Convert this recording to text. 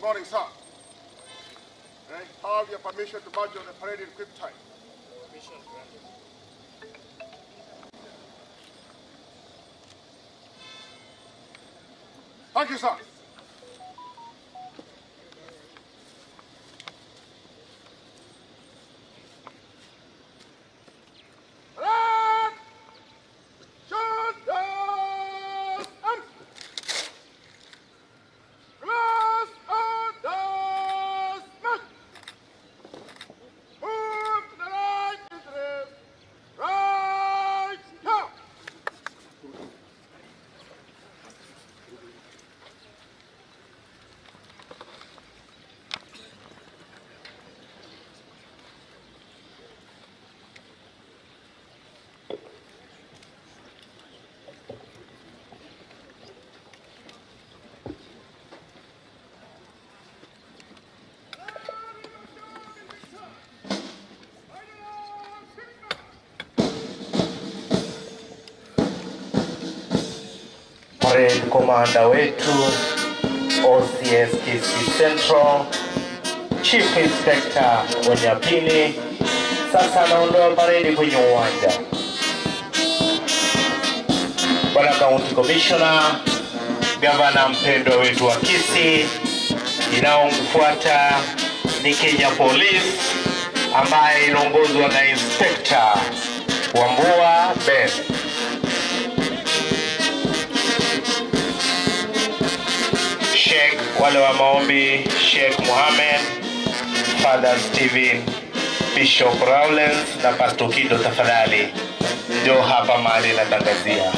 Morning, sir. I have your permission to march on the parade in quick time. Permission granted. Thank you, sir. Red! Shoulders up! Glass orders march! Move to the right, into right now! Parade Commander wetu OCS Kisii Central, Chief Inspector Wanyapini sasa anaondoa paredi kwenye uwanja. Bwana County Commissioner, gavana mpendwa wetu wa Kisii, inayofuata ni Kenya Police ambaye inaongozwa na Inspector Wambua Ben. Sheikh wale wa maombi, Sheikh Mohamed, Father Steven, Bishop Rowlands na Pastor Kido, tafadhali njoo hapa mahali natangazia.